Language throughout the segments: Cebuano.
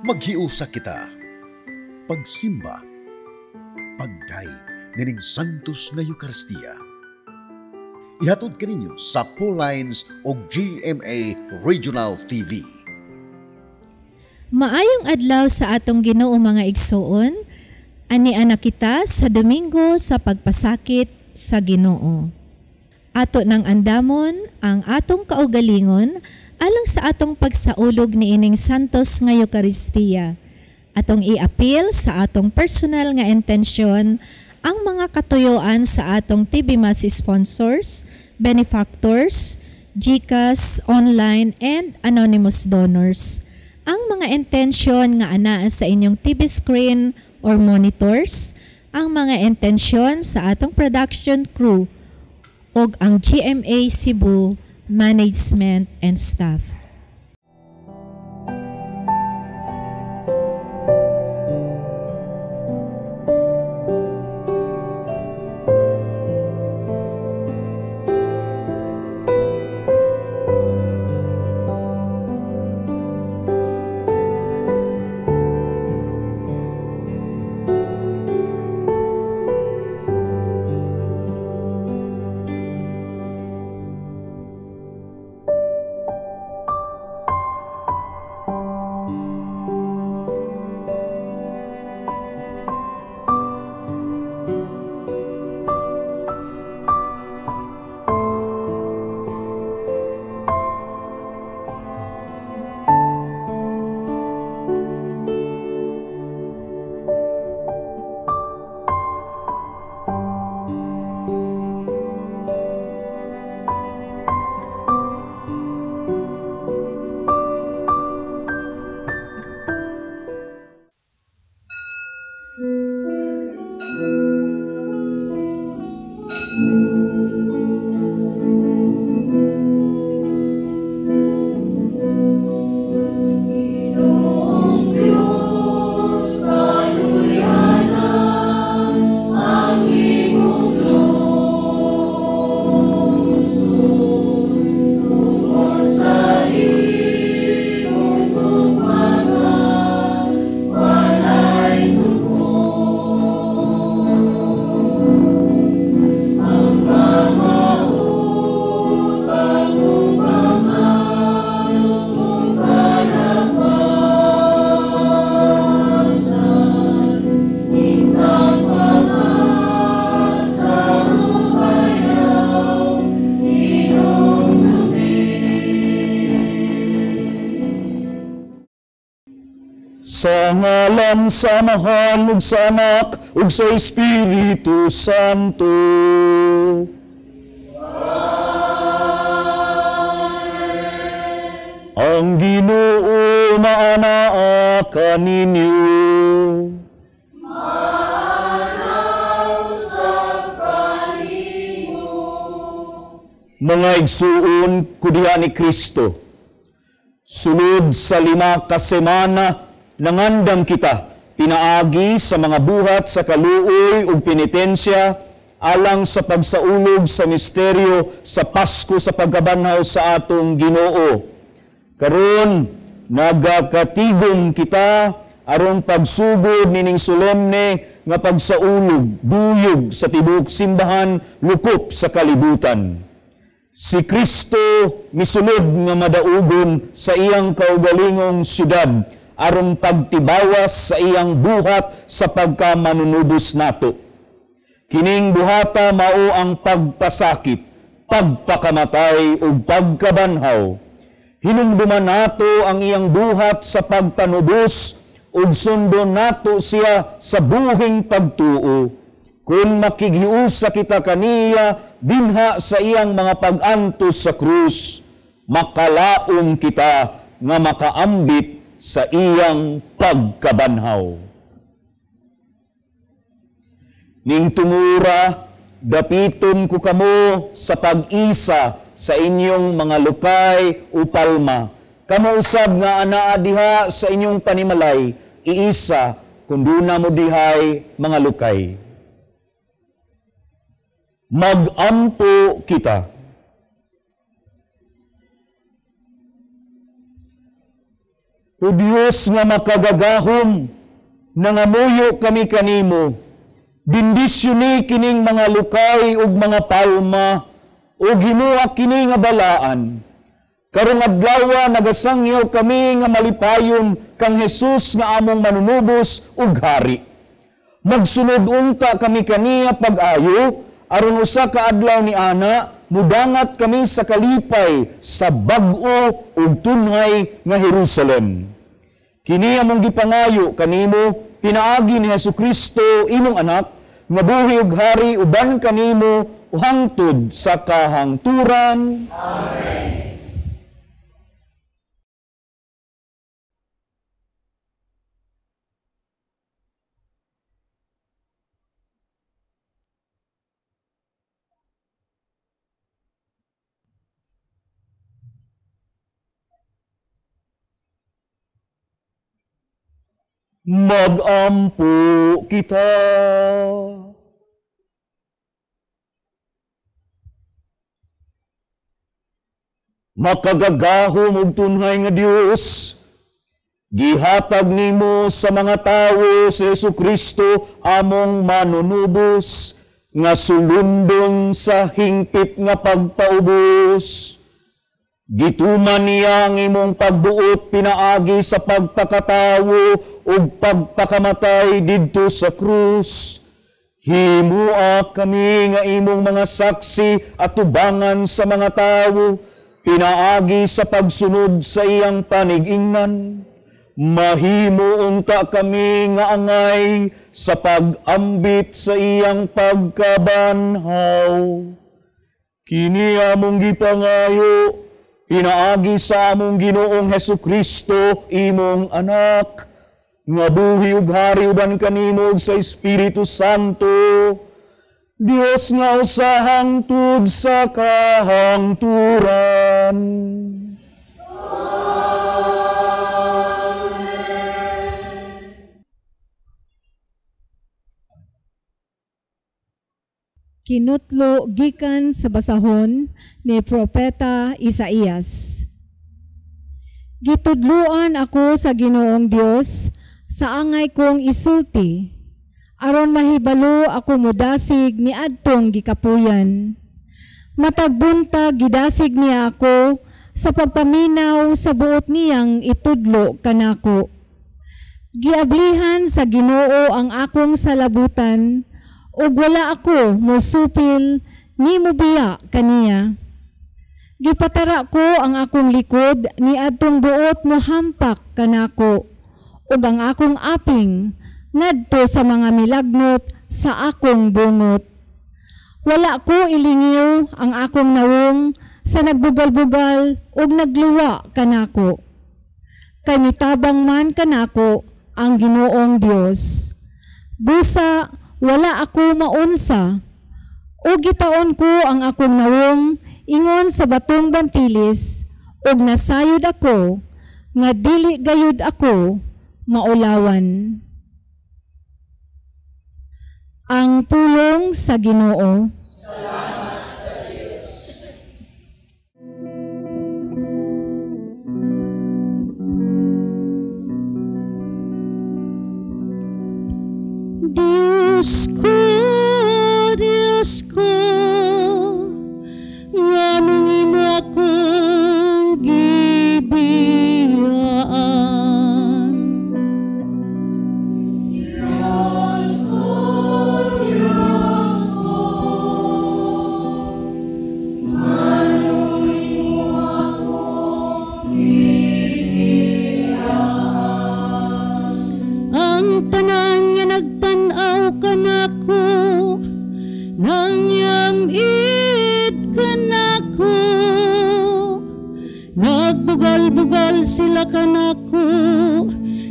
Maghiusa kita. Pagsimba. Pagdayeg nining Santos nga Eucharistia. Ihatod kaninyo sa Paulines o GMA Regional TV. Maayong adlaw sa atong Ginoo, mga igsoon. Ani ana kita sa Domingo sa pagpasakit sa Ginoo. Ato nang andamon ang atong kaugalingon alang sa atong pagsaulog niining Santos nga Eucharistia. Atong iapil sa atong personal nga intensyon ang mga katuyuan sa atong TV Mass sponsors, benefactors, GCash, online, and anonymous donors. Ang mga intensyon nga anaa sa inyong TV screen or monitors, ang mga intensyon sa atong production crew ug ang GMA Cebu management and staff. Sa ngalan sa Amahan ug sa Anak ug sa Espiritu Santo. Amen. Ang Ginoo maanaa kaninyo. Maanaw sa kanimo. Mga igsuon kudiha ni Kristo, sulod sa 5 ka semana nangandam kita pinaagi sa mga buhat sa kaluoy ug penitensya alang sa pagsaulog sa misteryo sa Pasko sa pagkabanhaw sa atong Ginoo. Karon nagakatigom kita aron pagsugod nining solemne nga pagsaulog duyog sa tibuok simbahan lukop sa kalibutan. Si Kristo misulod nga madaugon sa iyang kaugalingong syudad aron pagtibawas sa iyang buhat sa pagkamanunubos nato. Kining buhata mao ang pagpasakit, pagpakamatay ug pagkabanhaw. Hinumduman nato ang iyang buhat sa pagpanubos ug sundon nato siya sa buhing pagtuo. Kung makighiusa kita kaniya dinha sa iyang mga pag-antos sa krus, makalaom kita nga makaambit sa iyang pagkabanhaw. Ning tungura, dapiton ko kamo sa pag-isa sa inyong mga lukay o palma. Kamo usab nga anaa diha sa inyong panimalay, iisa kung duna mo dihay mga lukay. Mag-ampo kita. O Diyos nga makagagahom, nangamuyo kami kanimo, bendisyoni kining mga lukay ug mga palma, ug himua kini nga balaan. Karong adlawa nagasangyaw kami nga malipayon kang Hesus nga among manunubos ug hari. Magsunod unta kami kaniya pag-ayo, aron usa ka adlaw ni ana, mudangat kami sa kalipay sa bag-o ug tunhay nga Jerusalem. Kini among gipangayo kanimo pinaagi ni Hesukristo imong anak nga buhi ug hari uban kanimo hangtod sa kahangturan. Amen. Magampo kita. Makagagahom ug tunhay nga Dios, gihatag nimo sa mga tawo si Hesukristo among manunubos nga sulundon sa hingpit nga pagpaubos. Gituman niya ang imong pagbuot pinaagi sa pagpakatawo ug pagpakamatay didto sa krus. Himua kami nga imong mga saksi at tubangan sa mga tawo pinaagi sa pagsunod sa iyang panigingnan. Mahimo unta kami nga angay sa pag-ambit sa iyang pagkabanhaw. Kini among gipangayo pinaagi sa among Ginoong Hesukristo, imong anak, nga buhi ug hari uban kanimo ug sa Espiritu Santo, Dios nga usa hangtod sa kahangturan. Amen. Kinutlo gikan sa basahon ni Propeta Isaías. Gitudluan ako sa Ginoong Dios sa angay kong isulti, aron mahibalo ako modasig ni adtong gikapuyan. Matag buntag gidasig niya ako sa pagpaminaw sa buot niyang itudlo kanako. Giablihan sa Ginoo ang akong salabutan, ug wala ako mosupil ni mobiya kaniya. Gipatara ko ang akong likod ni adtong buot mohampak kanako, ug ang akong aping ngadto sa mga milagnot sa akong bungot. Wala ko ilingiw ang akong nawong sa nagbugal-bugal ug nagluwa kanako. Kay mitabang man kanako ang Ginoong Dios. Busa wala ako maunsa, ug gitaon ko ang akong nawong ingon sa batong bantilis, ug nasayod ako nga dili gayud ako maulawan. Ang pulong sa Ginoo. Salamat sa Diyos. Diyos ko, nganong imo akong gibiyaan? Diyos ko, Diyos ko, nganong imo akong gibiyaan? Ang tanan nga nagtan-aw kanako, nangyamid kanako, nagbugal-bugal sila kanako,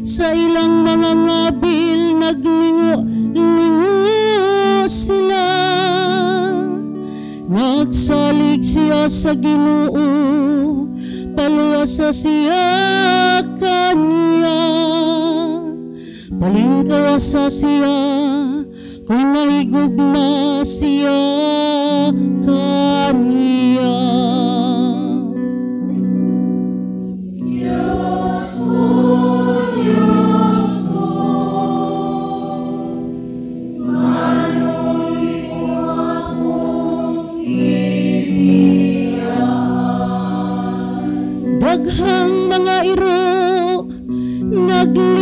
sa ilang mga ngabil naglingo-lingo sila. Nagsalig siya sa Ginoo, paluwasa siya kaniya. Palingkawasa siya kung nahigugma siya kaniya. Diyos ko,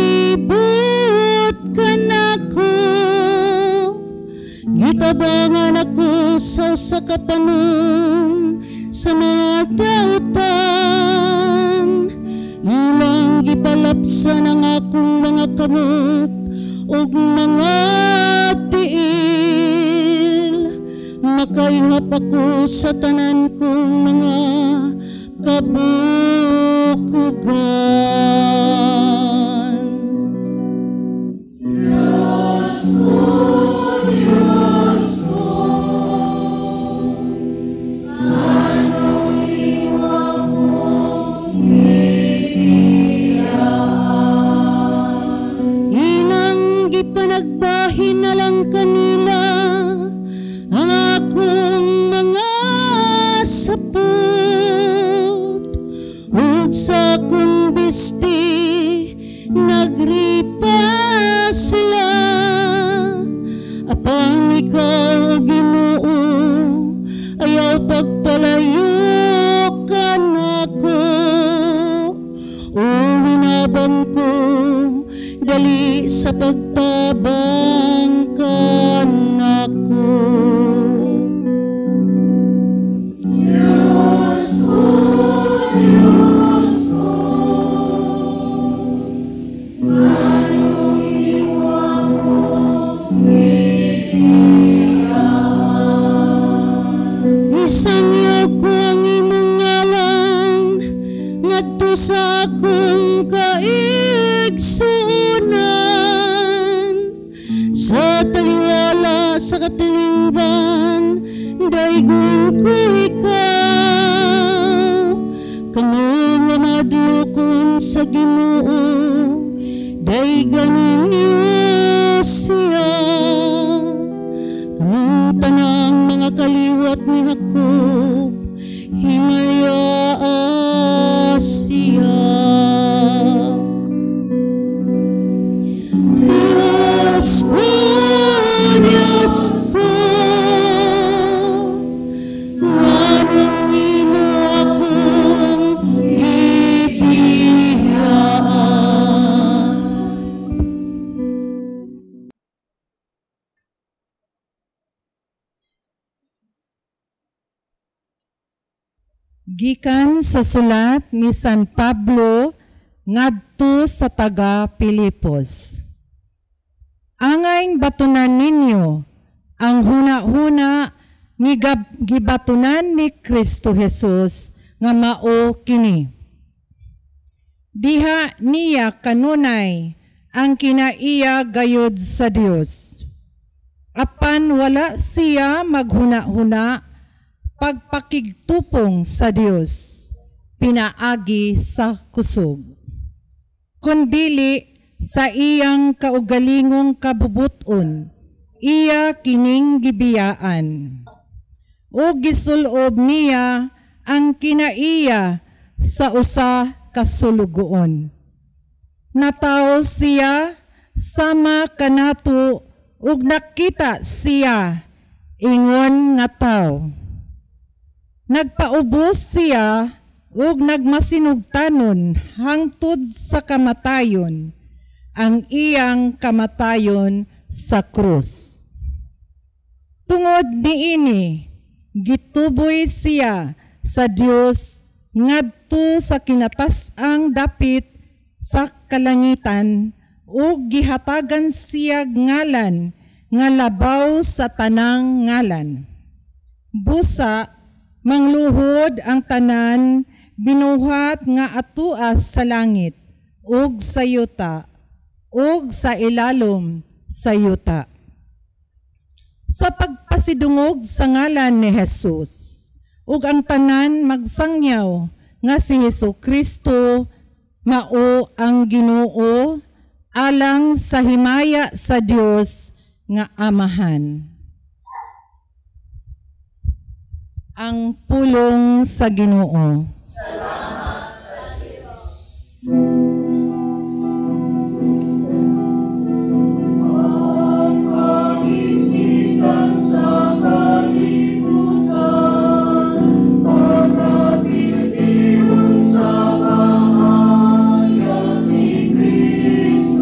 Palibot kanako, gitabangan ako sa usa ka panon sa mga dautan. Ilang gipalapsan ang akong mga kamot ug mga tiil. Makaihap ako sa tanan kong mga kabukugan. Diyos ko, Diyos ko, nganong imo akong gibiyaan? Ilang gipanagbahin na lang kanila ang akong mga sapot, ug sa akong bisti nagripa sila. Apan ikaw, o Ginoo, ayaw pagpalayo kanako. O hinabang ko, dali sa pagtabang kanako. Diyos ko, Diyos ko, nganong imo akong gibiyaan? Isangyaw ko ang imong ngalan ngadto sa akong kaigsuonan. Sa taliwala sa katilingban, daygon ko ikaw. Kamo nga madlokon sa Ginoo, daygan ninyo siya. Kamong tanang mga kaliwat ni Jacob, himayaa siya. Diyos ko, Diyos ko, nganong imo akong gibiyaan? Gikan sa sulat ni San Pablo ngadto sa taga Pilipos. Angayng batunan ninyo ang huna-huna ni gibatunan ni Kristo Jesus nga mao kini. Diha niya kanunay ang kinaiya gayod sa Dios. Apan wala siya maghuna-huna pagpakigtupong sa Dios pinaagi sa kusog, kundili sa iyang kaugalingong kabubuton iya kining gibiyaan. O gisulob niya ang kinaiya sa usa ka sulugoon. Natawo siya sama kanato ug nakita siya ingon nga tawo. Nagpaubos siya ug nagmasinugtanon hangtod sa kamatayon, ang iyang kamatayon sa krus. Tungod niini, gituboy siya sa Dios ngadto sa kinatas-ang dapit sa kalangitan ug gihatagan siya ngalan nga labaw sa tanang ngalan. Busa mangluhod ang tanan binuhat nga atuas sa langit ug sa yuta ug sa ilalom sa yuta. Sa pagpasidungog sa ngalan ni Jesus ug ang tanan magsangyaw nga si Hesus Kristo mao ang Ginoo alang sa himaya sa Dios nga Amahan. Ang pulong sa Ginoo. Salamat sa Diyos. Ang kahigitan sa kalibutan, pagkapilihon sa kahayag ni Kristo.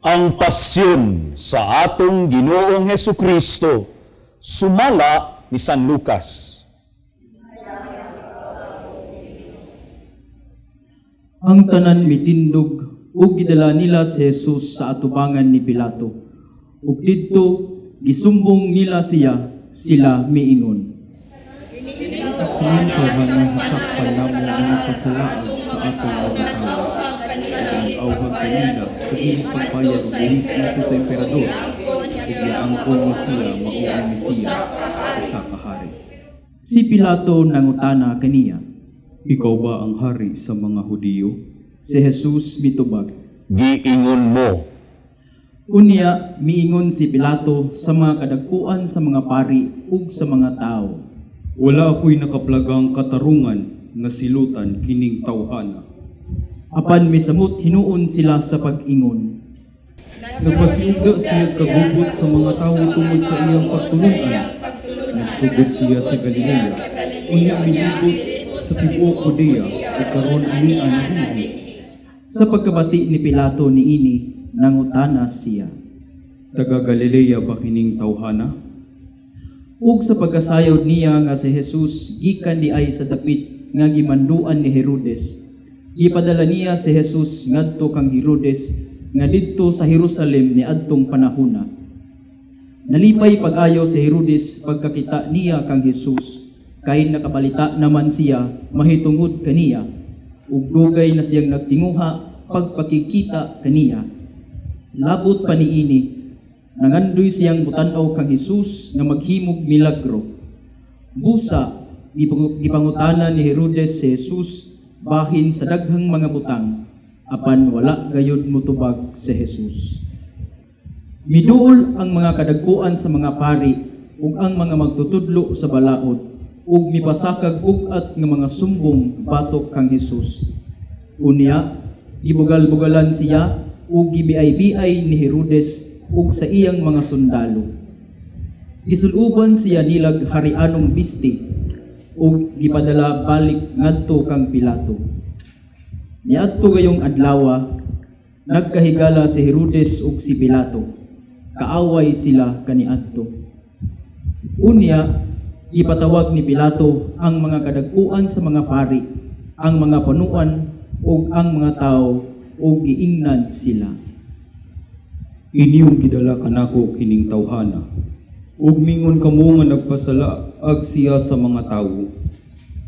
Ang pasyon sa atong Ginoong Hesukristo sumala ni San Lucas. Ang tanan mitindog ug gidala nila si Jesus sa atubangan ni Pilato. Ug didto gisumbong nila siya, sila miingon. Kining tawhana hisakpan namo nga nagpasalaag sa atong mga tawo. Ug nag-awhag kanila sa dili pagbayad og buhis ngadto sa emperador, ug giangkon nga siya mao ang Mesiyas, usa ka hari. Si Pilato nangutana kaniya, Ikaw ba ang hari sa mga Hudiyo? Si Jesus mitubag, Giingon mo. Unya miingon si Pilato sa mga kadagkuan sa mga pari ug sa mga tawo. Wala ako'y nakaplagang katarungan nga silutan kining tawhana. Apan misamot hinuon sila sa pag-ingon. Nagpasiugda siya kagubot sa mga tawo tungod sa iyang pagtulun-an. Nagsugod siya sa Galilea, unya milibot sa tibuok Judea ug karon ania na dinhi. Sa pagkabati ni Pilato niini, nangutana siya. Taga Galilea ba kining tawhana? Ug sa pagkasayod niya nga si Jesus gikan diay sa dapit nga gimanduan ni Herodes, gipadala niya si Jesus ngadto kang Herodes nga didto sa Jerusalem niadtong panahona. Nalipay pag-ayo si Herodes pagkakita niya kang Jesus, kay nakabalita naman siya mahitungod kaniya, ug dugay na siyang nagtinguha pagpakikita kaniya. Labot pa niini, nangandoy siyang mutan-aw kang Jesus nga maghimog milagro. Busa, gipangutana ni Herodes si Jesus bahin sa daghang mga butang, apan wala gayud motubag si Jesus. Miduol ang mga kadagkuan sa mga pari ug ang mga magtutudlo sa balaod ug mipasakag bug-at nga mga sumbong batok kang Jesus. Unya, gibugal-bugalan siya ug gibiay-biay ni Herodes ug sa iyang mga sundalo. Gisuluban siya nilag harianong bisti ug gipadala balik ngadto kang Pilato. Niadto gayong adlawa, nagkahigala si Herodes ug si Pilato. Kaaway sila kaniadto. Unya, ipatawag ni Pilato ang mga kadagkuan sa mga pari, ang mga panuan ug ang mga tawo ug giingnan sila. Inyong gidala kanako kining tawhana, ug mingon kamo nga nagpasalaag siya sa mga tawo.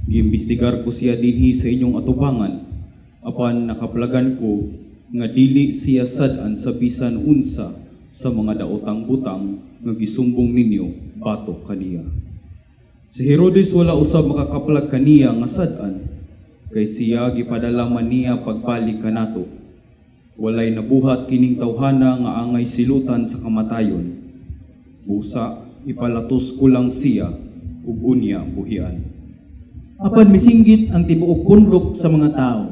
Giimbestigar ko siya dinhi sa inyong atubangan, apan nakaplagan ko nga dili siya sad-an sa bisan unsa sa mga daotang butang nga gisumbong ninyo batok kaniya. Si Herodes wala usab makakaplag kaniya nga sad-an, kay siya gipadala man niya pagbalik kanato. Walay nabuhat kining tawhana nga angay silutan sa kamatayon. Busa ipalatos ko lang siya ug unya buhian. Apan misinggit ang tibuok pundok sa mga tao.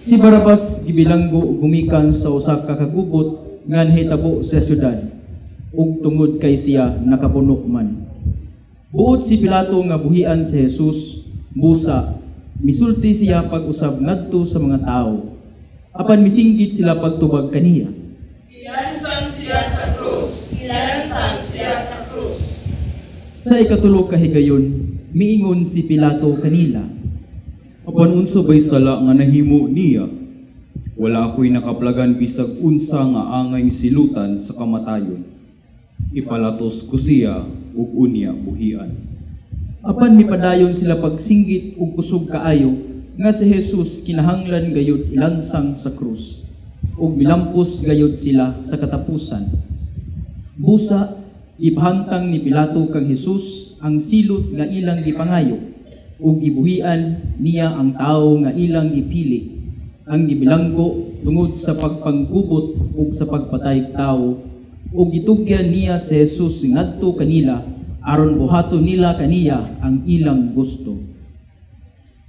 Si Barabas gibilanggo gumikan sa usa ka kagubot nga nahitabo sa syudad, ug tungod kay siya nakapuno man. Buot si Pilato nga buhian si Jesus, busa misulti siya pag-usab ngadto sa mga tawo. Apan misinggit sila pagtubag kaniya. Ilansang siya sa krus, ilansang siya sa krus. Sa ikatulo ka higayon, miingon si Pilato kanila. Apan unsa bay sala nga nahimo niya? Wala ako'y nakaplagan bisag unsa nga angay silutan sa kamatayon. Ipalatos ko siya ug unya buhian. Apan mipadayon sila pagsinggit ug kusog kaayo nga si Jesus kinahanglan gayud ilansang sa krus, ug milampos gayud sila sa katapusan. Busa ipahantang ni Pilato kang Jesus ang silot nga ilang gipangayo, ug gibuhian niya ang tawo nga ilang gipili, ang gibilanggo tungod sa pagpanggubot ug sa pagpatay tawo, ug gitugyan niya si Jesus ngadto kanila aron buhaton nila kaniya ang ilang gusto.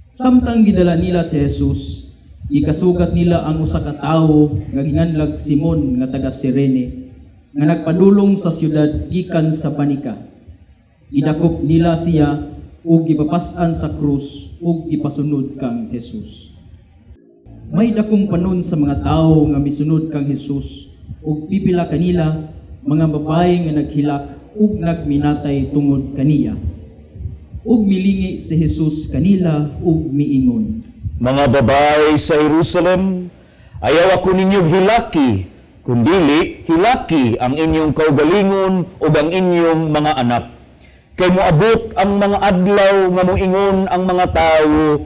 Samtang gidala nila si Jesus, gikasugat nila ang usa ka tawo nga ginganlag Simon nga taga Cirene, nga nagpadulong sa syudad gikan sa panika. Gidakop nila siya ug gipapas-an sa krus ug gipasunod kang Jesus. May dakong panon sa mga tawo nga misunod kang Hesus ug pipila kanila mga babaye nga naghilak ug nagminatay tungod kaniya. Ug milingi si Hesus kanila ug miingon, Mga babae sa Jerusalem, ayaw ako ninyong hilaki, kundili hilaki ang inyong kaugalingon ug ang inyong mga anak. Kay moabot ang mga adlaw nga moingon ang mga tawo,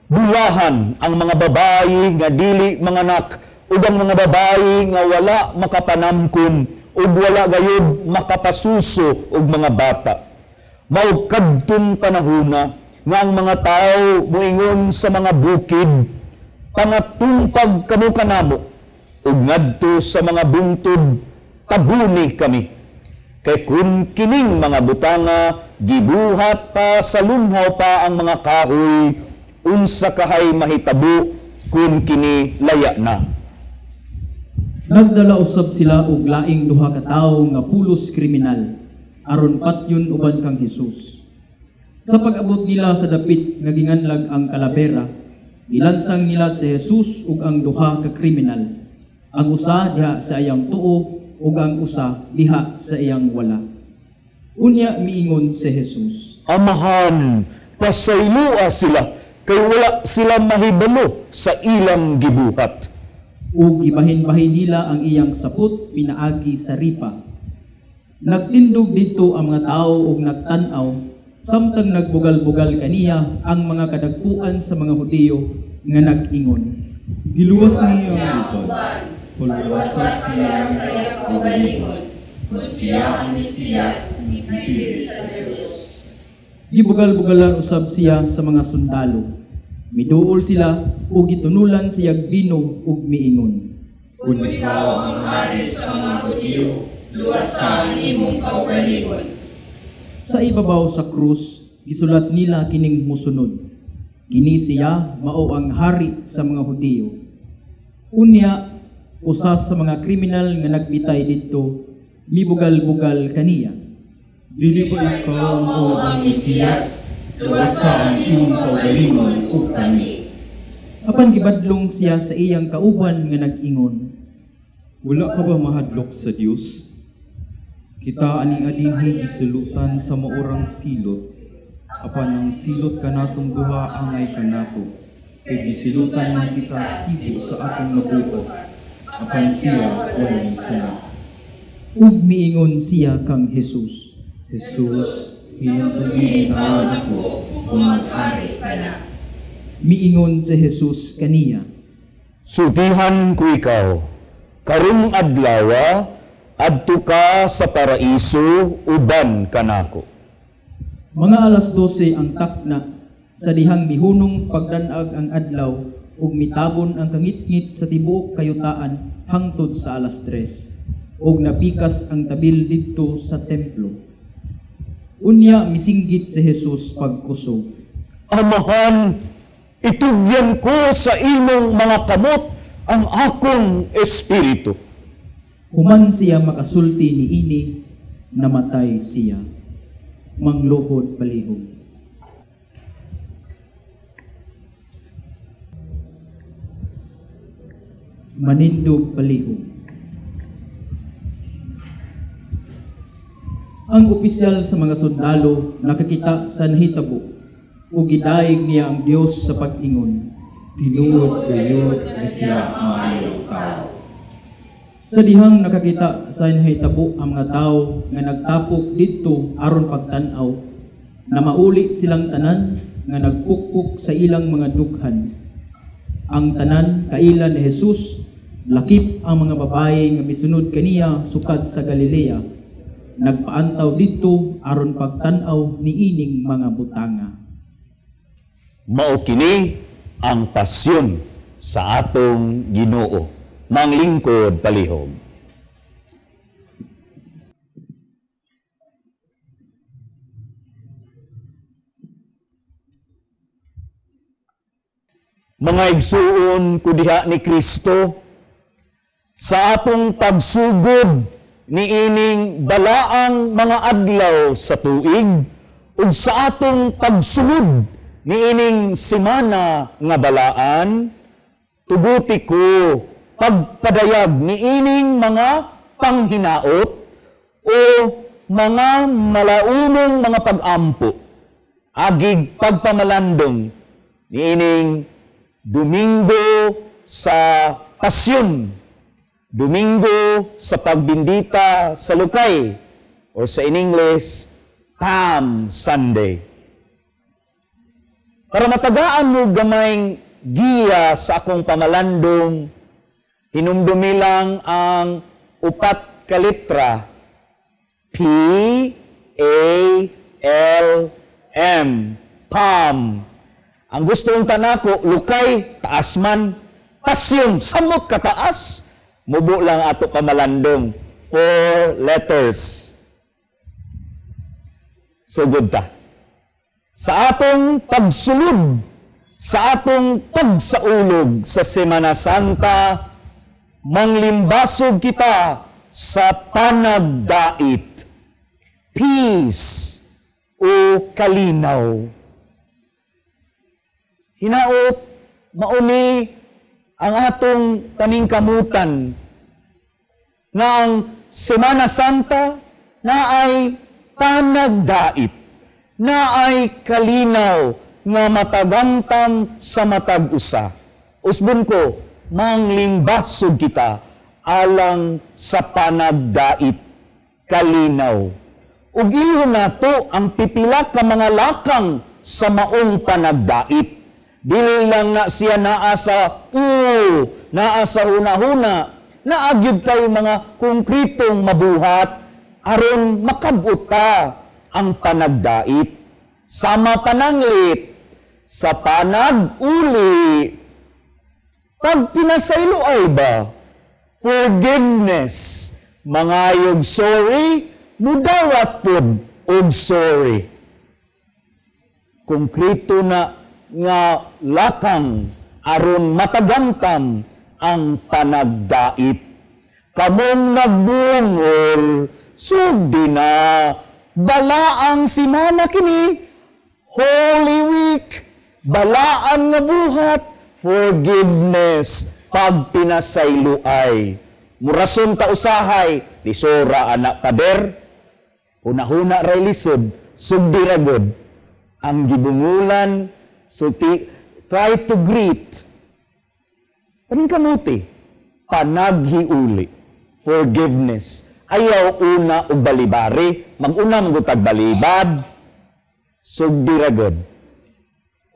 bulahan ang mga babayi nga dili manganak ug ang mga babayi nga wala makapanamkon ug wala gayud makapasuso og mga bata. Mao kadtong panahona nga ang mga tawo moingon sa mga bukid, pangatumpag kamo kanamo, ug ngadto sa mga bungtod, tabuni kami. Kay kun kining mga butanga gibuhat pa sa lunhaw pa ang mga kahoy, unsa kahay mahitabo kun kini laya na. Nagdala usab sila og laing duha ka tawo nga pulos kriminal aron patyon uban kang Hesus. Sa pag-abot nila sa dapit nga ginganlag ang kalabera, gilansang nila si Hesus ug ang duha ka kriminal. Ang usa diha sa iyang tuo ug ang usa diha sa iyang wala. Unya miingon si Hesus, Amahan, pasayloa sila kay wala sila mahibalo sa ilang gibuhat. Ug gibahin-bahin nila ang iyang sapot pinaagi sa ripa. Nagtindog didto ang mga tawo ug nagtan-aw samtang nagbugal-bugal kaniya ang mga kadagpuan sa mga Hudiyo nga nag-ingon, Giluwas niya ang uban, paluwasa siya sa iyang kaugalingon, kung siya ang Mesiyas, gipili sa Dios. Gibugal-bugalan usab siya sa mga sundalo. Miduol sila ug gitunulan siyag bino ug miingon, Kung ikaw ang hari sa mga Hudiyo, luwasa ang imong kaugalingon. Sa ibabaw sa krus, gisulat nila kining musunod, Kini siya mao ang hari sa mga Hudiyo. Unya, usa sa mga kriminal nga nagbitay didto, mibugal-bugal kaniya. Dili ba ikaw mao ang Mesiyas? Luwasa ang imong kaugalingon ug kami. Apan gibadlong siya sa iyang kauban nga nag-ingon, Wala ka ba mahadlok sa Dios? Kita aning adinhi gisulutan sa maurang silot, apan ang silot kanatong duha angay kanato, kay gisilutan man kita sibo sa atong nabuhat, apan siya walay sala. Ug miingon siya kang Hesus, Jesus, hinumdumi taon ako kung mag-ari ka na. Miingon si Jesus kaniya, Sultihan ko ikaw, karong adlawa, adto ka sa paraiso, uban kanako. Mga 12:00 ang takna, sa dihang mihunong pagdanag ang adlaw, ug mitabon ang kangitngit sa tibuok kayutaan hangtod sa 3:00, ug napikas ang tabil didto sa templo. Unya misinggit si Jesus pagkusog, Amahan, itugyan ko sa imong mga kamot ang akong espiritu. Human siya makasulti niini, namatay siya. Mangluhod palihog. Manindog palihog. Ang opisyal sa mga sundalo nakakita sa nahitabo ug gidayeg niya ang Dios sa pag-ingon, Tinuod gayud nga siya maayong tawo. Sa dihang nakakita sa nahitabo ang mga tawo nga nagtapok didto aron pagtan-aw, na mauli silang tanan nga nagpukpok sa ilang mga dughan. Ang tanan kaila ni Jesus, lakip ang mga babaye nga misunod kaniya sukad sa Galilea, nagpaantaw didto aron pagtan-aw niining mga butanga. Mao kini ang pasyon sa atong Ginoo. Manglingkod palihog. Mga igsuon ko diha ni Kristo, sa atong pagsugod niining balaang mga adlaw sa tuig ug sa atong pagsulod niining semana nga balaan, Tuguti ko pagpadayag niining mga panghinaot o mga malaunong mga pag-ampo, agig pagpamalandong niining Domingo sa Pasyon, Domingo sa pagbindita sa lukay, or sa in English, Palm Sunday. Para matagaan mo gamayng giya sa akong pamalandong, hinumdumi lang ang 4 ka letra, P, A, L, M, Palm. Ang gusto ng tanako, lukay, taas man, pasyon, samot kataas. Mubo lang ato pamalandong. 4 letters. Sugod ta. Sa atong pagsulod, sa atong pagsaulog sa Semana Santa, manglimbasog kita sa panagdait, peace o kalinaw. Hinaot, mauni ang atong paningkamutan nga ang Semana Santa na ay panagdait, na ay kalinaw nga matagamtam sa matag usa. Usbon ko, manglimbasog kita alang sa panagdait, kalinaw. Ug ilhon nato ang pipila ka mga lakang sa maong panagdait. Dili lang na siya naa sa naa sa hunahuna, naagyud tayo mga konkretong mabuhat aron makabot ta ang panagdait. Sama pananglit sa panag-uli. Pag pinasaylo ay ba, forgiveness, mangayog sorry, mudawat pod og sorry. Konkreto na nga lakang aron matagamtam ang panagdait. Kamong nagbungol, sugdi na, balaang simana kini, Holy Week, balaan nga buhat, forgiveness, pag pinasayloay. Murason ta usahay, lisora anak pader, hunahuna ray lisod, sugdi ra gud. Ang gibungulan, so try to greet. Paningkamuti, panaghiuli, forgiveness. Ayaw una og balibari, mag-una manggutag balibad, sugdi ra gud.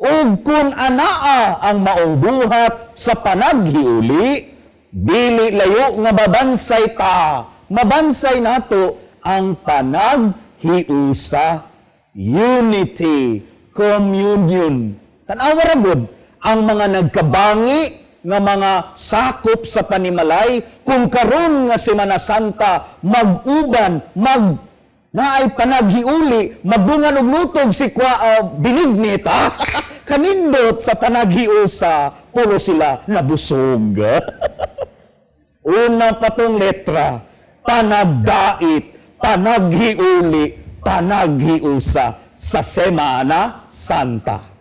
Ug kun anaa ang maong buhat sa panaghiuli, dili layo nga babansay ta, mabansay nato ang panaghiusa, unity, communion. Tan-awa ra gud ang mga nagkabangi nga mga sakop sa panimalay kung karon nga Semana Santa mag-uban, mag naay panaghiuli, magbungan og lutog si kwa binignit, kanindot sa panaghiusa, puro sila nabusog. Una pa tong letra, panagdait, panaghiuli, panaghiusa sa Semana Santa.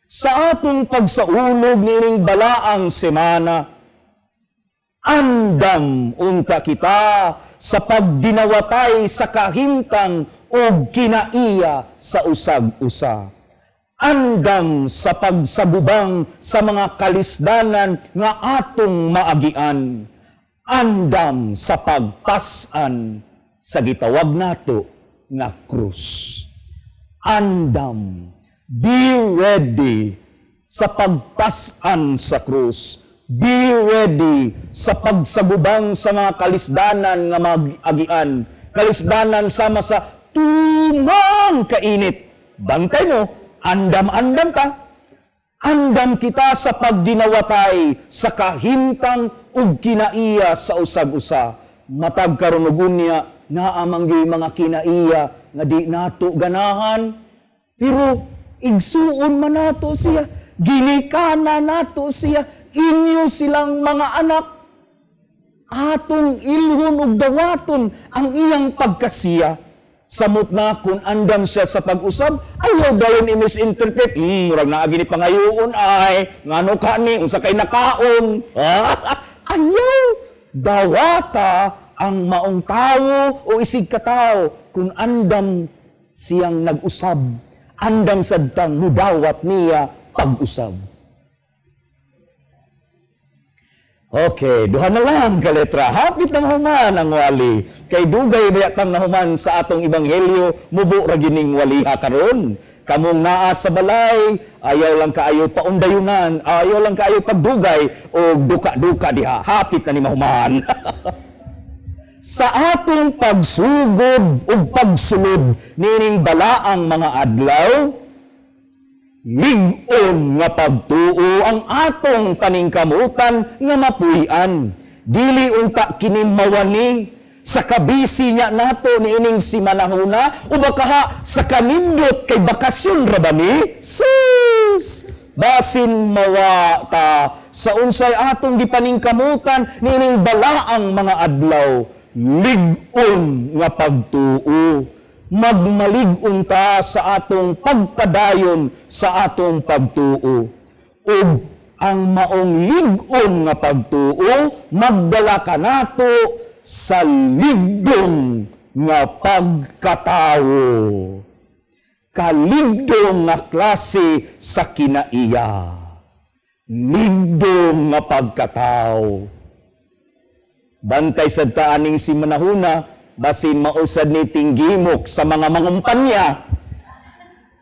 Sa atong pagsaulog nining balaang semana, andam unta kita sa pagdinawatay sa kahimtang og kinaiya sa usag-usa. Andam sa pagsagubang sa mga kalisdanan nga atong maagian. Andam sa pagpas-an sa gitawag nato nga krus. Andam, be ready sa pagpas-an sa krus. Be ready sa pagsagubang sa mga kalisdanan nga maagian. Kalisdanan sama sa tumang kainit. Bantay mo, andam-andam ta. Andam kita sa pagdinawatay sa kahimtang ug kinaiya sa usag-usa. Matag karon og unya, naa man gyud mga kinaiya nga di nato ganahan, pero igsuon man nato siya, ginikana nato siya, inyo silang mga anak. Atong ilhon ug dawaton ang iyang pagkasiya. Samot na kung andam siya sa pag-usab, ayaw dayon i-misinterpret. Murag naagi ni pangayoon ay, ngano ka ni, unsa kay nakaon. Ayaw! Dawata ang maong tawo o isig katawo kung andam siyang nag-usab, andam sadtang mudawat niya pag-usab. Okay, duha na lang kaletra. Hapit nang human ang wali. Kay dugay bayatang nahuman sa atong ebanghelyo, mubo ra gining waliha karon. Kamong naa sa balay, ayaw lang kaayo paundayunan, ayaw lang kaayo pagdugay o duka-duka diha. Hapit na ni mahuman. Sa atong pagsugod ug pagsulod nining balaang mga adlaw, lig-on nga pagtuo ang atong paningkamutan nga mapuy-an. Dili unta kini mawani sa kabisi niya nato niining simanahuna o baka sa kanindot kay bakasyon ra ba ni? Sus! Basin mawa ta sa unsay atong gipaningkamutan niining balaang mga adlaw, lig-on nga pagtuo. Magmalig-on ta sa atong pagpadayon sa atong pagtuo. Ug ang maong lig-on nga pagtuo magdala kanato sa ligdong nga pagkatawo. Kaligdong nga klase sa kinaiya. Ligdong nga pagkatao. Bantay sa taaning si manahuna, basin mausad ni tinggimok sa mga mangumpanya.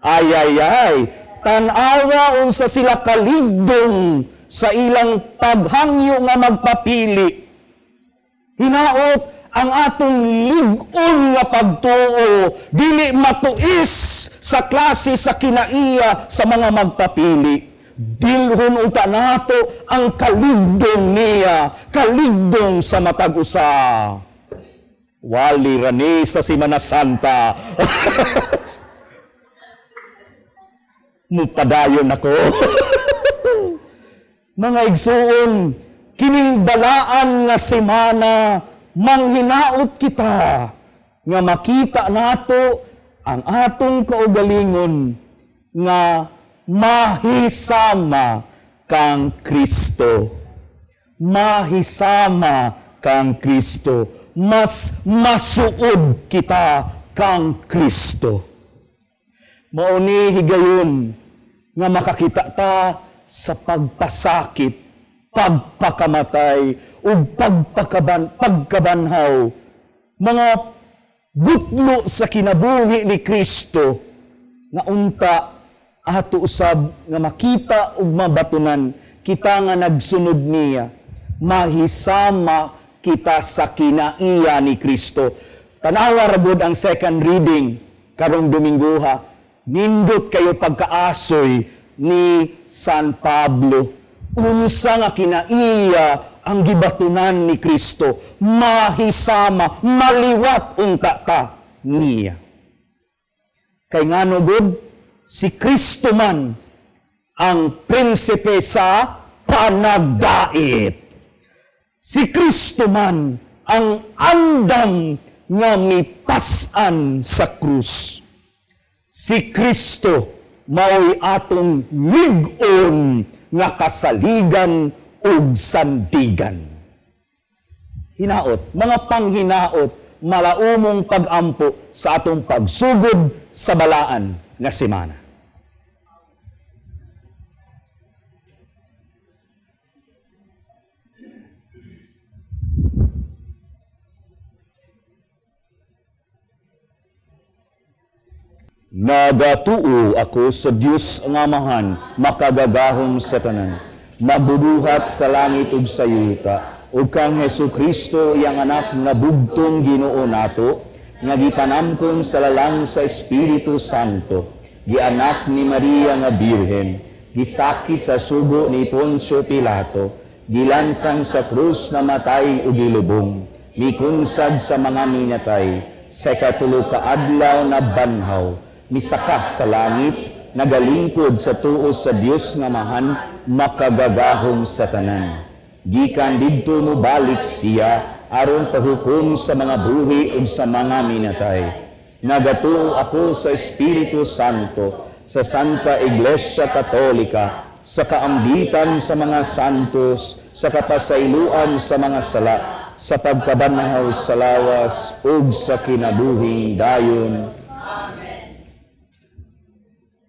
Ay, ay, ay, tanawa unsa sila kaligdong sa ilang paghangyo nga magpapili. Hinaot ang atong lig-on nga pagtuo, dili matuis sa klase sa kinaiya sa mga magpapili. Dilhon unta nato ang kaligdong niya, kaligdong sa matag usa. Wali rani sa Semana Santa. Mupadayon ako. Mga igsuon, kining balaan nga semana, manghinaot kita nga makita nato ang atong kaugalingon nga mahisama kang Kristo. Mahisama kang Kristo. Mas masuod kita kang Kristo. Mao ni higayon nga makakita ta sa pagpasakit, pagpakamatay, ug pagkabanhaw, mga gutlo sa kinabuhi ni Kristo nga unta ato usab nga makita ug mabatunan kita nga nagsunod niya, mahisama kita sa kinaiya ni Kristo. Tanawa ra gud ang second reading karong Domingoha. Nindot kayo pagkaasoy ni San Pablo. Unsa nga kinaiya ang gibatunan ni Kristo, mahisama, maliwat unta ta niya. Kay ngano gud, si Kristo man ang prinsipe sa panagdait. Si Kristo man ang andam nga mipas-an sa krus. Si Kristo mao'y atong lig-on nga kasaligan ug sandigan. Hinaot, mga panghinaot, malaumong pag-ampo sa atong pagsugod sa balaan nga semana. Nagatuo ako sa Dios ang Amahan, makagagahom sa tanan, mabubuhat sa langit ug sa yuta, ug kang Hesukristo iyang anak nga bugtong Ginoo nato, nga gipanamkon sa lalang sa Espiritu Santo, gianak ni Maria nga Birhen, gisakit sa sugo ni Poncio Pilato, gilansang sa krus na matay ug gilubong, mikunsad sa mga minatay, sa ikatulo ka adlaw na banhaw, misaka sa langit, nagalingkod sa tuo sa Dios nga Amahan, makagagahom sa tanan. Gikan didto mobalik siya aron paghukom sa mga buhi ug sa mga minatay. Nagatuo ako sa Espiritu Santo, sa Santa Iglesia Katolika, sa kaambitan sa mga santos, sa kapasayloan sa mga sala, sa pagkabanhaw sa lawas, ug sa kinabuhing dayon. Amen.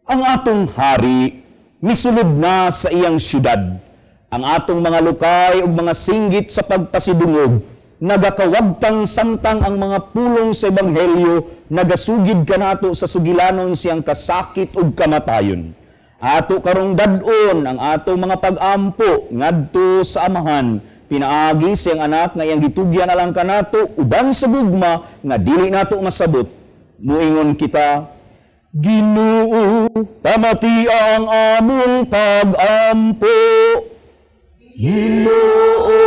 Ang atong hari misulod na sa iyang syudad. Ang atong mga lukay ug mga singgit sa pagpasidungog, nagakawagtang samtang ang mga pulong sa Ebanghelyo, nagasugid kanato sa sugilanon siyang kasakit ug kamatayon. Ato karong dad-on ang atong mga pag-ampo ngadto sa Amahan, pinaagi siyang anak nga iyang gitugyan alang kanato uban sa gugma nga dili nato masabot. Muingon kita, Ginoo, pamatia ang among pag-ampo. Ginoo,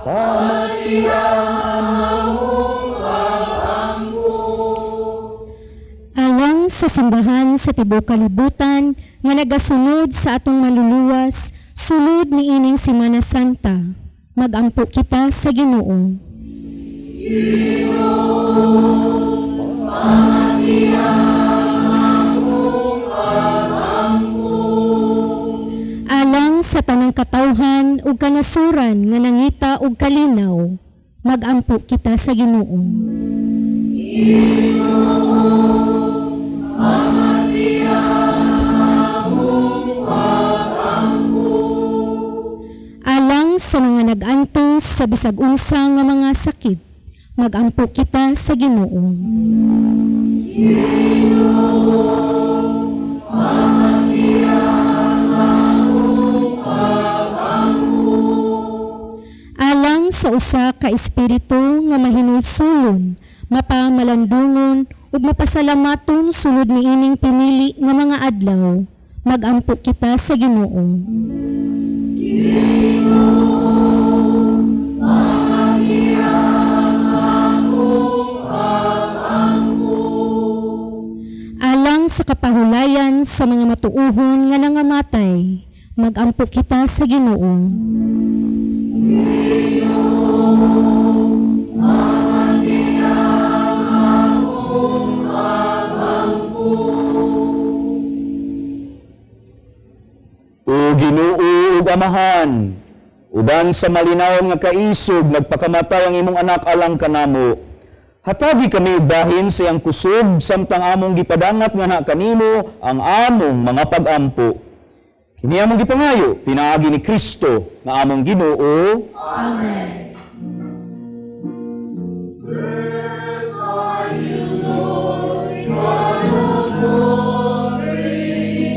pamatia ang among pag-ampo. Alang sa simbahan sa tibuok kalibutan nga nagasunod sa atong maluluwas, sulod niining Semana Santa, magampo kita sa Ginoo. Ginoo, pamatia ang among pag-ampo. Alang sa tanang katawhan ug kanasuran nga nangita og kalinaw, magampo kita sa Ginoo. Ginoo, pamatia ang among pag-ampo. Alang sa mga nag-antos sa bisag unsa nga mga sakit, magampo kita sa Ginoo. Ginoo, pamatia ang among pag-ampo. Alang sa usa ka espiritu nga mahinulsulon, mapamalandungon ug mapasalamaton sulod niining pinili nga mga adlaw, magampo kita sa Ginoo. Ginoo, pamatia ang among pag-ampo. Alang sa kapahulayan sa mga matuohon nga nangamatay, magampo kita sa Ginoo. Ginoo, pamatia ang among pag-ampo. O Ginoo ug Amahan, uban sa malinawon nga kaisog nagpakamatay ang imong anak alang kanamo. Hatagi kami og bahin sa iyang kusog samtang among gipadangat nga na kanimo ang among mga pag-ampo. Kini among gipangayo pinaagi ni Kristo nga among Ginoo. Amen. Blessed are you, Lord, God of all creation.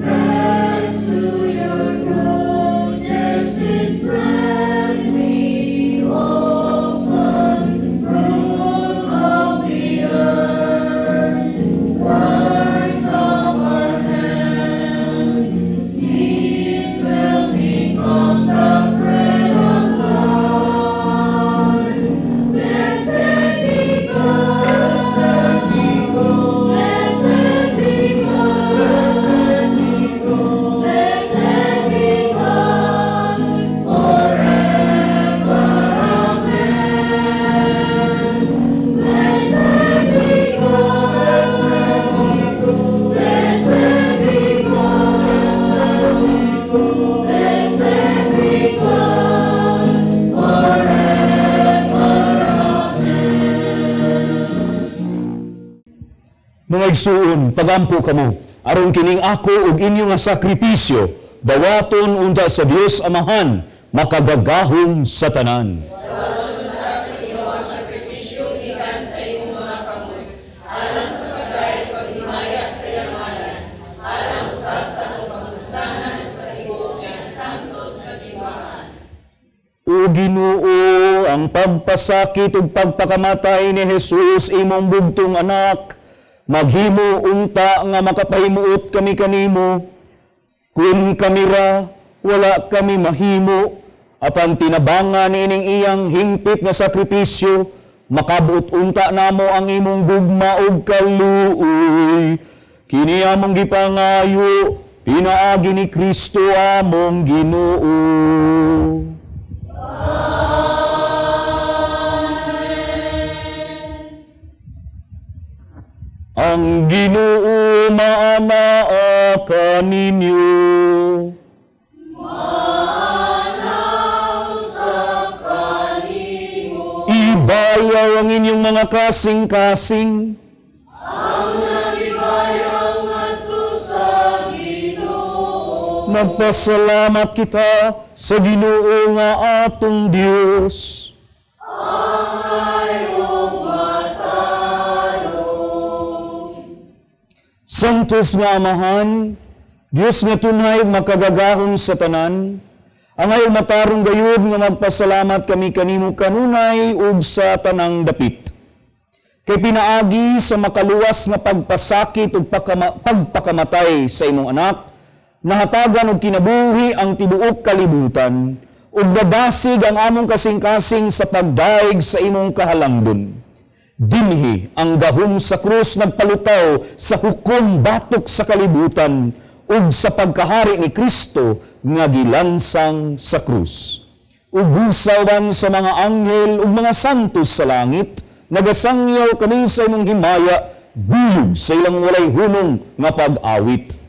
Thanks to your goodness this bread we offer, fruits of the earth, works of our hands. It will become the bread of life. Blessed be God, blessed be God, blessed be God, blessed be God, blessed be God, forever. Amen. Blessed be God, blessed be God, blessed be God, blessed be God, forever. Amen. Mga igsuon, pagampo kamo, aron kining ako ug inyo nga sakripisyo, dawaton unta sa Dios Amahan, makagagahom sa tanan. O Ginoo, ang pagpasakit ug pagpakamatay ni Jesus imong bugtong anak, maghimo unta nga makapahimuot kami kanimo. Kun kami ra, wala kami mahimo, apan tinabangan ining iyang hingpit nga sakripisyo, makabuot unta namo ang imong gugma ug kaluoy. Kini among gipangayo, pinaagi ni Kristo among Ginoo. Amen. kaninyo. Maalaw sa kanimo. Ibayaw ang inyong mga kasing-kasing. Ang nagibayaw ngadto sa Ginoo. Magpasalamat kita sa Ginoo nga atong Dios. Santos nga Amahan, Dios nga tunay makagagahom sa tanan, angay matarong gayud nga magpasalamat kami kanimo kanunay ug sa tanang dapit. Kay pinaagi sa makaluwas nga pagpasakit ug pagpakamatay sa imong anak, nahatagan og kinabuhi ang tibuok kalibutan, ug nadasig ang among kasing-kasing sa pagdaig sa imong kahalangdon. Dinhi ang gahom sa krus nagpalutaw sa hukom batok sa kalibutan ug sa pagkahari ni Kristo nga gilansang sa krus. Ug busawan sa mga anghel ug mga santos sa langit, nagasangyaw kami sa imong himaya, duyog sa ilang walay hunong nga pag-awit.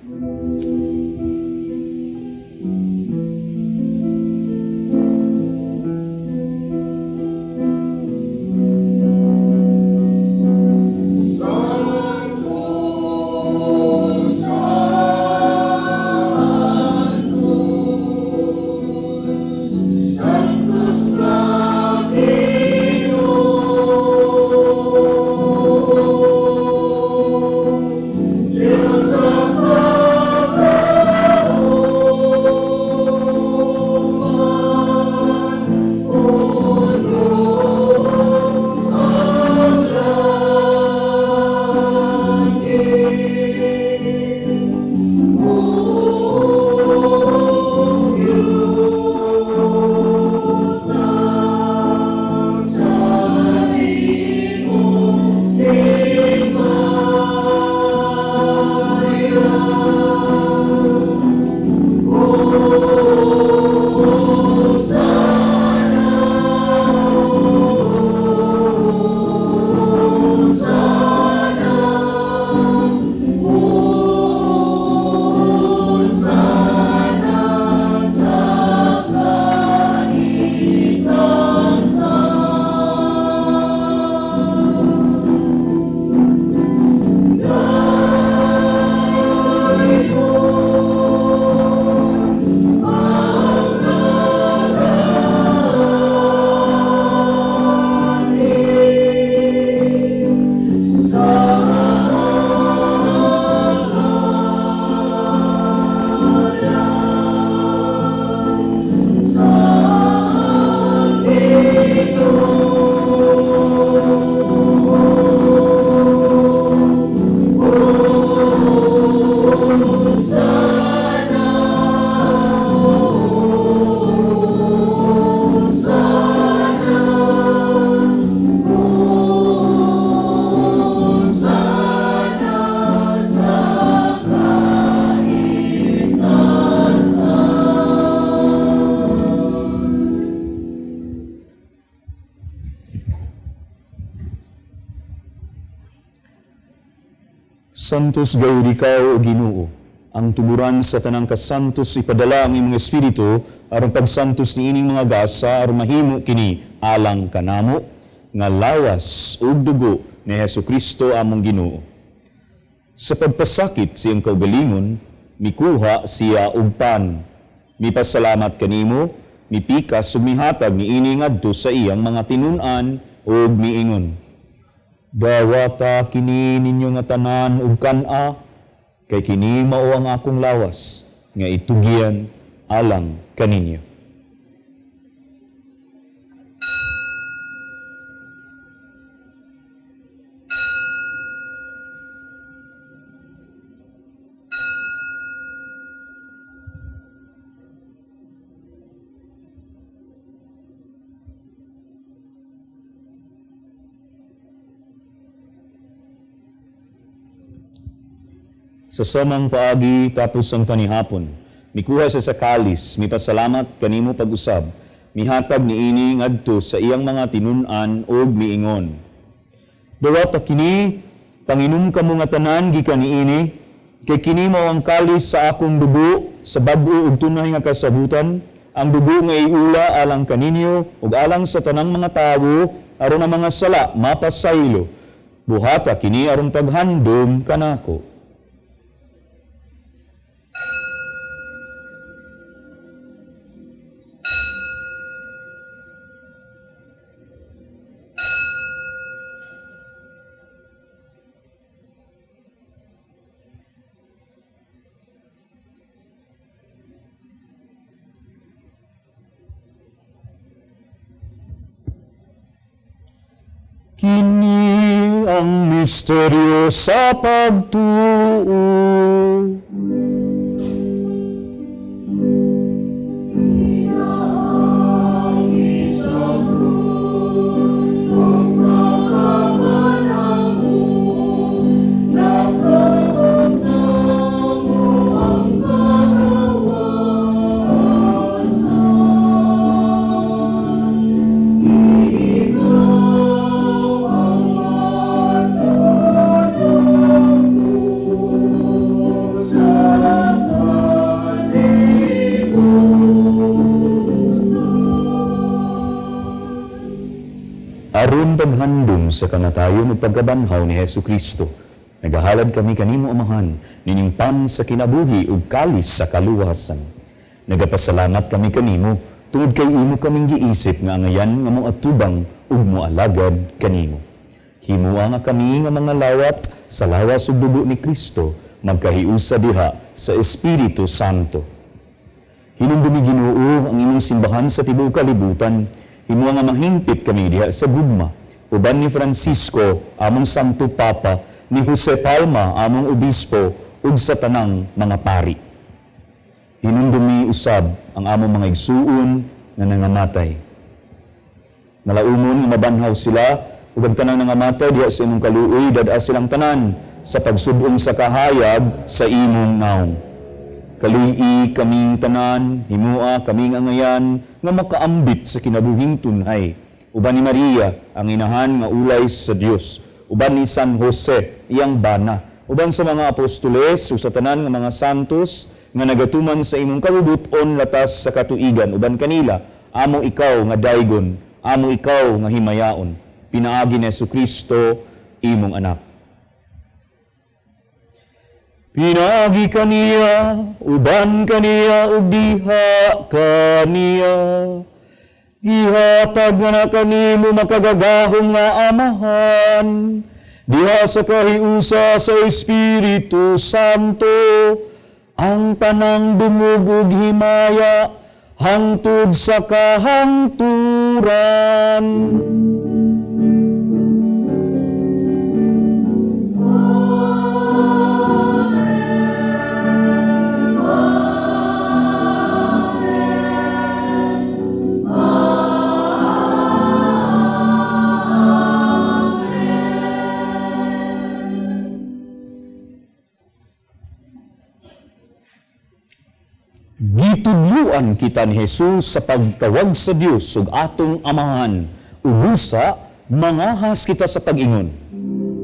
Santos gayud ikaw, O Ginoo, ang tuburan sa tanang kasantos, ipadala ang imong espiritu aron pagsantos niining mga gasa aron mahimo kini alang kanamo nga lawas ug dugo ni Hesukristo among Ginoo. Sa pagpasakit sa iyang kaugalingon, mikuha siya og pan. Mipasalamat kanimo, mipikas ug mihatag niini ngadto sa iyang mga tinun-an ug miingon: Dawata kini ninyo nga tanan ug kan-a, kay kini mao ang akong lawas nga itugyan alang kaninyo. Sa samang paagi tapos ang panihapon, mikuha siya sa kalis, mipasalamat kanimo pag-usab, mihatag niini ngadto sa iyang mga tinun-an ug miingon: Dawata kini, panginom kamo nga tanan gikan niini, Kay kini mao ang kalis sa akong dugo sa bag-o ug tunay nga kasabutan, ang dugo nga iula alang kaninyo ug alang sa tanang mga tawo aron ang mga sala mapasaylo. Buhata kini aron paghandom kanako. Kini ang misteryo sa pagtuo. Aron paghandom sa kamatayon ug pagkabanhaw ni Hesus Kristo, nagahalad kami kanimo Amahan nining pan sa kinabuhi ug kalis sa kaluwasan. Nagapasalamat kami kanimo tungod kay imo kaming giisip nga angayan nga moatubang ug moalagad kanimo. Himua nga kami nga mga lawat sa lawas ug dugo ni Kristo magkahiusa diha sa Espiritu Santo. Hinumdumi Ginoo ang imong simbahan sa tibuok kalibutan. Himua nga mahingpit kami diha sa gugma, uban ni Francisco, among Santo Papa, ni Jose Palma, among Obispo, ug sa tanang mga pari. Hinumdumi usab ang among mga igsuon nga nangamatay. Malaumon nga mabanhaw sila, ug ang tanang nangamatay diha sa imong kaluoy, dad-a silang tanan sa pagsub-ong sa kahayag sa imong naong. Kaluy-i kaming tanan, himua kaming angayan, nga makaambit sa kinabuhing tunhay. Uban ni Maria, ang inahan nga ulay sa Dios. Uban ni San Jose, iyang bana. Uban sa mga apostoles, ug sa tanan nga mga santos, nga nagatuman sa imong kabubuton latas sa katuigan. Uban kanila, amo ikaw nga daygon, amo ikaw nga himayaon. Pinaagi ni Jesucristo, imong anak. Pinaagi kaniya, uban kaniya, ug diha kaniya. Gihatag nga na kanimo makagagahom nga Amahan, diha sa kahiusa sa Espiritu Santo, ang tanang dungog ug himaya, hangtod sa kahangturan. Gitudluan kita ni Jesus sa pagtawag sa Dios ug atong Amahan. Ubusa, mangahas kita sa pag-ingon. Amen.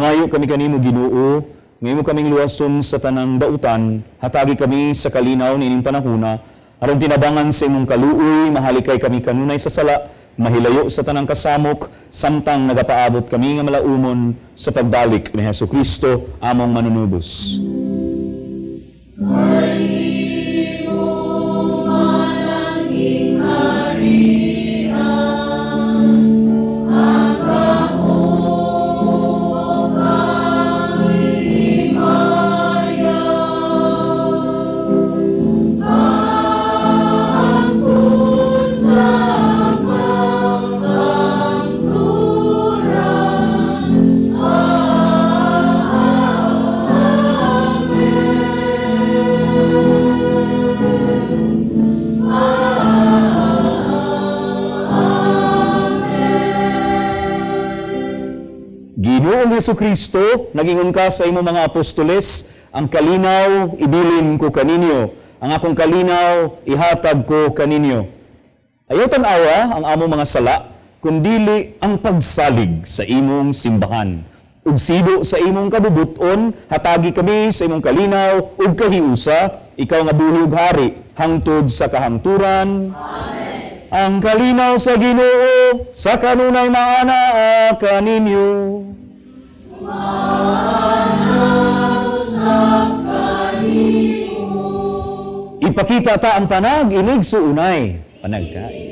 Mangayo kami kanimo Ginoo, nga imo kaming luwason sa tanang dautan, hatagi kami sa kalinaw niining panahuna, aron tinabangan sa imong kaluoy, mahalikay kami kanunay sa sala, mahilayo sa tanang kasamok, samtang nagapaabot kami nga malaumon sa pagbalik ni Hesus Kristo, among manunubos. Ginoong Hesukristo, nagingon ka sa imong mga apostoles, ang kalinaw ibilin ko kaninyo, ang akong kalinaw ihatag ko kaninyo. Ayaw tan-awa ang among mga sala, kundili ang pagsalig sa imong simbahan. Ug sido sa imong kabubuton, hatagi kami sa imong kalinaw ug kahiusa, ikaw nga buhi ug hari, hangtod sa kahangturan. Amen. Ang kalinaw sa Ginoo sa kanunay maanaa kaninyo. Ipakita ta ang panag inig suunay panagkain.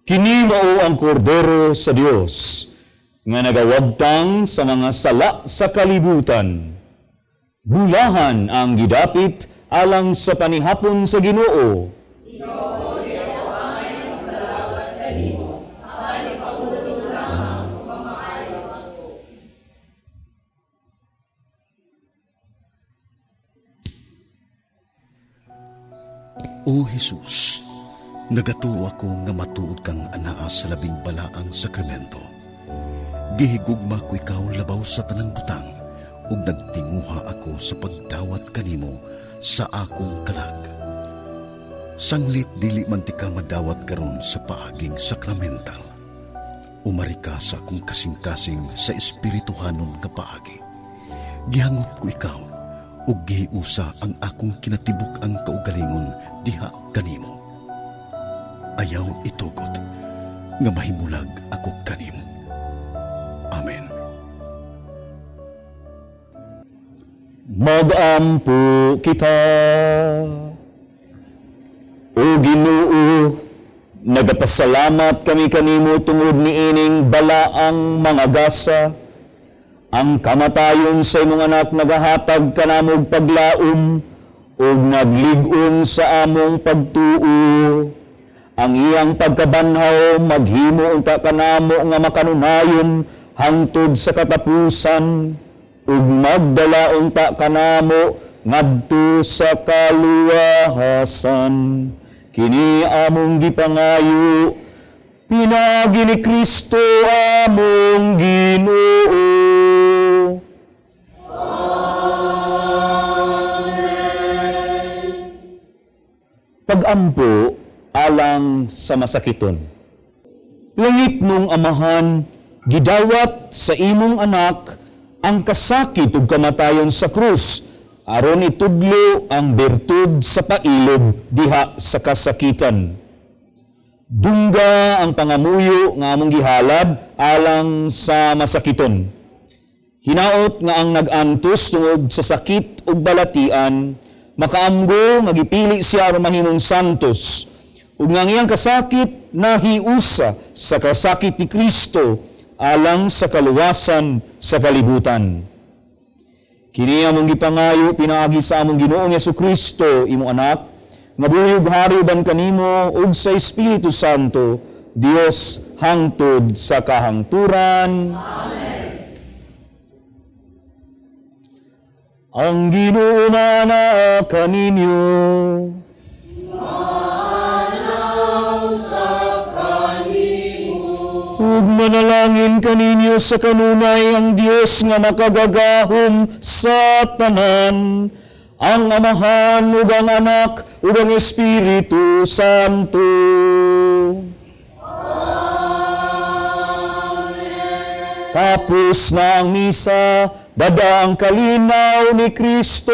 Kini mao ang kordero sa Dios nga nagawagtang sa mga sala sa kalibutan. Bulahan ang gidapit alang sa panihapon sa Ginoo. O Jesus, nagatuo ako nga matuod kang anaa sa labing balaang sakramento. Gihigugma ko ikaw labaw sa tanang butang, ug nagtinguha ako sa pagdawat kanimo sa akong kalag. Sanglit dili man ti ka madawat karon sa paaging sakramental. Umari ka sa akong kasing-kasing sa espirituhanon nga paagi. Gihangop ko ikaw, ug gihiusa ang akong kinatibuk ang kaugalingon diha kanimo. Ayaw itugot nga mahimulag ako kanimo. Amen. Magampo kita. O Ginoo, nagapasalamat kami kanimo tungod niining balaang mga gasa. Ang kamatayon sa imong anak nagahatag kanamo og paglaom ug naglig-on sa among pagtuo. Ang iyang pagkabanhaw maghimo unta kanamo nga makanunayon hangtod sa katapusan ug magdala unta kanamo ngadto sa kaluwasan. Kini among gipangayo pinaagi ni Kristo among Ginoo. Amen. Pagampo alang sa masakiton. Langit nung Amahan, gidawat sa imong anak ang kasakit ug kamatayon sa krus, aron itudlo ang bertud sa pailob diha sa kasakitan. Dungga ang pangamuyo nga among gihalad alang sa masakiton. Hinaot nga ang nag-antos tungod sa sakit ug balatian, makaamgo nga gipili siya aron mahimong santos, ug nga ang iyang kasakit nahiusa sa kasakit ni Kristo alang sa kaluwasan sa kalibutan. Kini among gipangayo pinaagi sa among Ginoong Hesukristo, imong anak, nga buhi ug hari uban kanimo ug sa Espiritu Santo, Dios hangtod sa kahangturan. Amen. Ang Ginoo maanaa kaninyo. Ug manalangin kaninyo sa kanunay ang Dios nga makagagahom sa tanan, ang Amahan ug ang Anak ug ang Espiritu Santo. Amen. Tapos na ang misa, dada ang kalinaw ni Kristo.